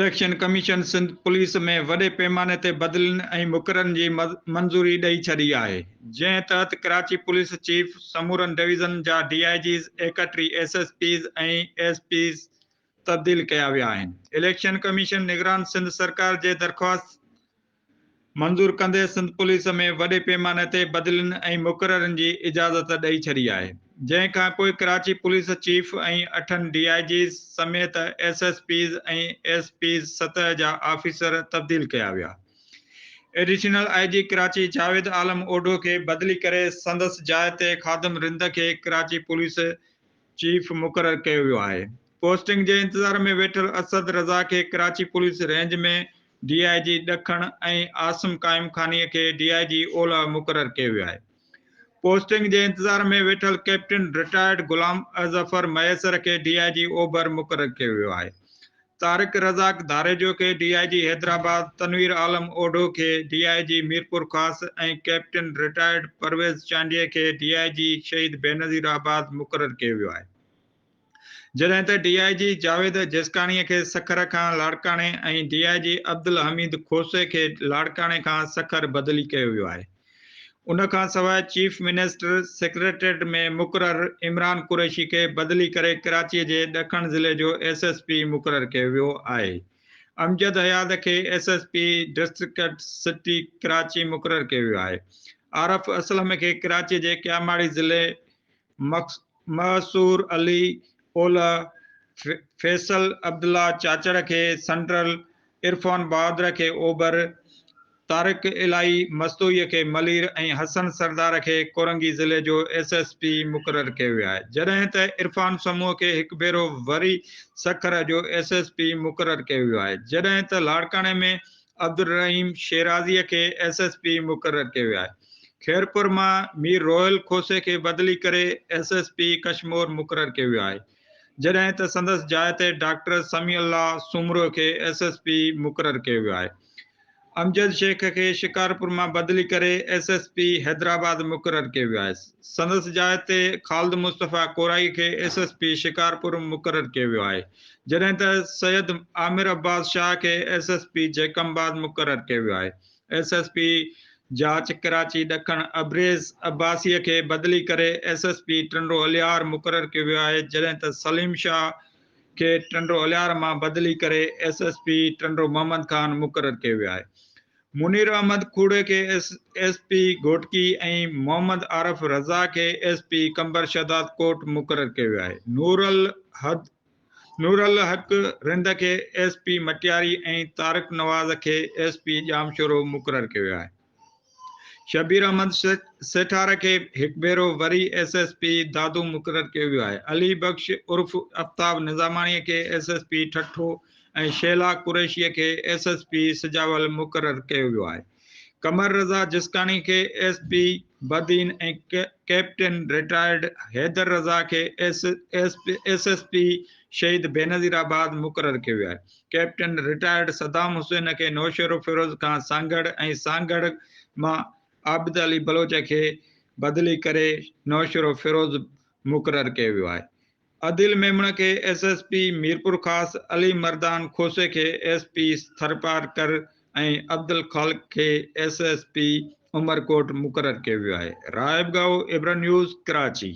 Election commission Sindh police ۾ وڏي پيماني تي بدلين ۽ مقررين جي منظوري ڏئي ڇڏي آهي، جنهن تحت ڪراچي پوليس چيف سمورن ڊويزنن جا D I Gs, 31 S S Ps ۽ S Ps تبديل ڪيا ويا آهن. اليڪشن ڪميشن نگران سنڌ سرڪار جي درخواست منظور ڪندي سنڌ پوليس ۾ وڏي پيماني تي بدلين ۽ مقررين جي اجازت ڏئي ڇڏي آهي، جنهن کانپوء ڪراچي پوليس چيف ۽ اٺن ڊي I Gs سميت S S Ps ۽ S Ps سطح جا آفيسر تبديل ڪيا ويا. Additional I G Karachi Javed Alam Odho کي بدلي ڪري سندس جاء تي خادم رند کي ڪراچي پوليس چيف مقرر ڪيو ويو آهي. پوسٽنگ جي انتظار ۾ ويٺل اسد رضا کي Karachi police range ۾ D I G ڏکڻ ۽ عاصم قائم خاني کي ڊي I جي اولهه مقرر ڪيو ويو آهي. پوسٽنگ جي انتظار ۾ ويٺل ڪئپٽن رٽائرڊ غلام اظفر مهيسر کي ڊي I جي اوڀر مقرر ڪيو ويو آهي. طارق رزاق ڌاريجو کي ڊي I جي حيدرآباد، تنوير عالم اوڍو کي D I G Mirpurkhas ۽ captain retired Pervez Chandio کي ڊي I جي شهيد بينظير آباد مقرر ڪيو ويو آهي. جڏهن ته ڊي I جي جاويد جسڪاڻي کي سکر کان لاڙڪاڻي ۽ ڊي I جي عبدالحميد کوسي کي لاڙڪاڻي کان سکر بدلي ڪيو ويو آهي. ان کان سواء چيف منسٽر سيڪريٽريٽ ۾ مقرر عمران قريشي کي بدلي ڪري ڪراچي جي ڏکڻ ضلعي جو ايس ايس پي مقرر ڪيو ويو آهي. امجد حيات کي S S P district city Karachi مقرر ڪيو ويو آهي. عارف اسلم کي ڪراچي جي ڪياماڙي ضلعي محصور علي اولهه، فيصل عبدالله چاچڙ کي سنٽرل، عرفان بهادر کي اوڀر، طارق الاهي مستوئي کي ملير ۽ حسن سردار کي ڪورنگي ضلعي جو ايس ايس پي مقرر ڪيو ويو آهي، جڏهن ته عرفان سمون کي هڪ ڀيرو وري سکر جو ايس ايس پي مقرر ڪيو ويو آهي، جڏهن ته لاڙڪاڻي ۾ عبدالرحيم شيرازي کي ايس ايس پي مقرر ڪيو ويو آهي. خيرپور مان مير روحيل کوسي کي بدلي ڪري ايس ايس پي ڪشمور مقرر ڪيو ويو آهي، جڏهن ته سندس جاء تي ڊاڪٽر سميع الله سومرو کي ايس ايس پي مقرر ڪيو ويو آهي. امجد شيخ کي شڪارپور مان بدلي ڪري ايس ايس پي حيدرآباد مقرر ڪيو ويو آهي، سندس جاء تي خالد مصطفيٰ ڪورائي کي ايس ايس پي شڪارپور مقرر ڪيو ويو آهي، جڏهن ته سيد عامر عباس شاهه کي ايس ايس پي جيڪب آباد مقرر ڪيو ويو آهي. ايس ايس پي جاچ ڪراچي ڏکڻ ابريز عباسي کي بدلي ڪري S S P Tando Allahyar مقرر ڪيو ويو آهي، جڏهن ته سليم شاهه کي ٽنڊو الهيار مان بدلي ڪري S S P Tando Muhammad Khan مقرر ڪيو ويو آهي. منير احمد کوڙي کي S S P Ghotki ۽ Muhammad Arif Raza کي ايس پي قمبر شهدادڪوٽ مقرر ڪيو ويو آهي. نور الحق رند کي ايس پي مٽياري ۽ طارق نواز کي ايس پي ڄامشورو مقرر ڪيو ويو آهي. شبير احمد سيٺار کي هڪ ڀيرو وري ايس ايس پي دادو مقرر ڪيو ويو آهي. علي بخش عرف افتاب نظاماڻي کي S S P Thatta ۽ Sheila Qureshi کي ايس ايس پي سجاول مقرر ڪيو ويو آهي. قمر رضا جسڪاڻي کي S P Badin ۽ captain retired Haider Raza کي ايس ايس پي شهيد بينظير آباد مقرر ڪيو ويو آهي. ڪئپٽن رٽائرڊ صدام حسين کي نوشهروفيروز کان سانگهڙ ۽ سانگهڙ مان عابد علي بلوچ کي بدلي ڪري نوشهروفيروز مقرر ڪيو ويو آهي. عديل ميمڻ کي S S P Mirpurkhas, Ali Mardan کوسي کي ايس پي ٿرپارڪر ۽ عبدالخالق کي ايس ايس پي عمرڪوٽ مقرر ڪيو ويو آهي. راهب ڳاهو، عبرت نيوز، ڪراچي.